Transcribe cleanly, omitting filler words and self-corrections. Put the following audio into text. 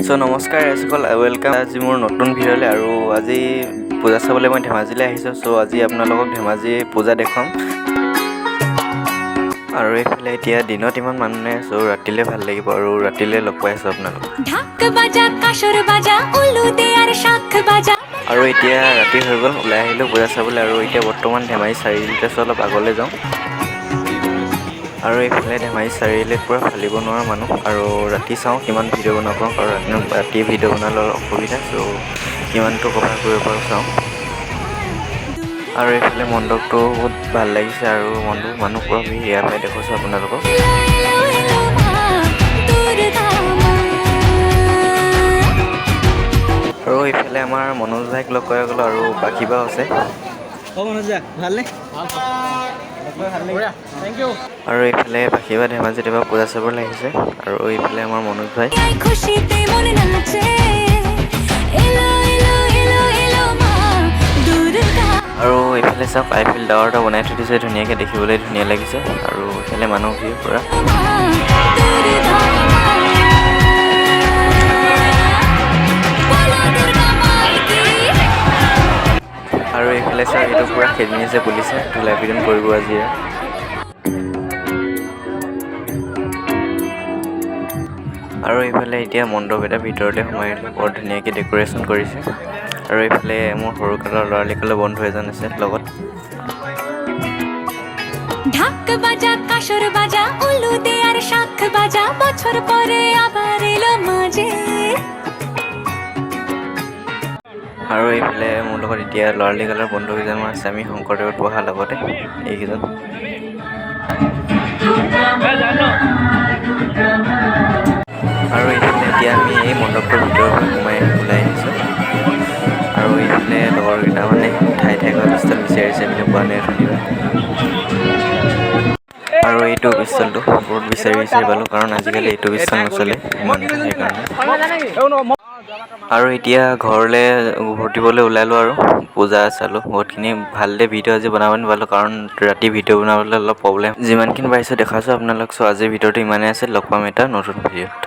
চ' নমস্কাৰ ৰাইজসকল, welcome আজি মোৰ নতুন ভিডিঅ'লৈ। আৰু আজি পূজা চাবলৈ মই ধেমাজিলৈ আহিছোঁ। চ' আজি আপোনালোকক ধেমাজি পূজা দেখুৱাম। আৰু এইফালে এতিয়া দিনত ইমান মানুহ নাই, চ' ৰাতিলৈ ভাল লাগিব আৰু ৰাতিলৈ লগ পাই আছোঁ আপোনালোকক। ঢাক বাজা, কাসৰ বাজা, উলু দে আৰ শাঁখ বাজা। আৰু এতিয়া ৰাতি হৈ গ'ল, ওলাই আহিলোঁ পূজা চাবলৈ। আৰু এতিয়া বৰ্তমান ধেমাজি চাৰিআলিত আছোঁ, অলপ আগলৈ যাওঁ। আৰু এইফালে ধেমাজি চাৰিআলিত পূৰা ফালিব নোৱাৰা মানুহ। আৰু ৰাতি চাওঁ কিমান ভিডিঅ' বনাব পাৰোঁ, কাৰণ ৰাতি ভিডিঅ' বনালে অলপ অসুবিধা। চ' কিমানটো কভাৰ কৰিব পাৰোঁ চাওঁ। আৰু এইফালে মণ্ডপটো বহুত ভাল লাগিছে আৰু মণ্ডপ মানুহ পূৰা ভিৰ, ইয়াৰ পৰাই দেখুৱাইছোঁ আপোনালোকক। এলো এলো এলো মা দুৰ্গা মা। আৰু এইফালে আমাৰ মনোজ ভাইক লগ কৰা গ'লো আৰু পাখিবাও আছে। অ মনোজ দা, ভালনে? আৰু এইফালে পাখিবা ধেমাজিত এবাৰ পূজা চাবলৈ আহিছে। আৰু এইফালে আমাৰ মনোজ ভাই। I খুশিতে মন নাচে, এলো এলো এলো এলো মা দুর্গা। আৰু এইফালে চাওক, আইফেল টাৱাৰ এটা বনাই থৈ দিছে ধুনীয়াকৈ, দেখিবলৈ ধুনীয়া লাগিছে। আৰু এইফালে মানুহ ভিৰ পূৰা। মা দুৰ্গা মা, বলো দুৰ্গা মা কি। আৰু এইফালে চাওক, এইটো পূৰা খেদি নিছে পুলিচে, ধুলাই পিটন কৰিব আজি ইয়াত। আৰু এইফালে এতিয়া মণ্ডপ এটা ভিতৰতে সোমাই আহিলোঁ, বৰ ধুনীয়াকৈ ডেক'ৰেশ্যন কৰিছে। আৰু এইফালে মোৰ সৰুকালৰ ল'ৰালিকালৰ বন্ধু এজন আছে লগত। ঢাক বাজা, কাসর বাজা, উলু দে আর শাঁখ বাজা, বছর পরে আবার এলো মাঝে। আৰু এইফালে মোৰ লগত এতিয়া ল'ৰালিকালৰ বন্ধু কেইজনমান আছে, আমি শংকৰদেৱত পঢ়াৰ লগতে এইকেইজন। আৰু এইফালে এতিয়া আমি এই মণ্ডপটোৰ ভিতৰৰ পৰা সোমাই ওলাই আহিছোঁ। আৰু এইফালে লগৰকেইটা মানে ঠাই ঠাইকৈ পিষ্টল বিচাৰিছে, কিন্তু পোৱা নাই অথনিৰ পৰা। আৰু এইটো পিষ্টলটো বহুত বিচাৰি বিচাৰি পালোঁ, কাৰণ আজিকালি এইটো পিষ্টল নচলে ইমান, সেইকাৰণে। আৰু এতিয়া ঘৰলৈ উভতিবলৈ ওলালোঁ আৰু পূজা চালোঁ বহুতখিনি। ভালদৰে ভিডিঅ' আজি বনাব নাপালোঁ, কাৰণ ৰাতি ভিডিঅ' বনাবলৈ অলপ প্ৰব্লেম। যিমানখিনি পাৰিছোঁ দেখাইছোঁ আপোনালোক। চ' আজিৰ ভিডিঅ'টো ইমানেই আছে, লগ পাম এটা নতুন ভিডিঅ'ত।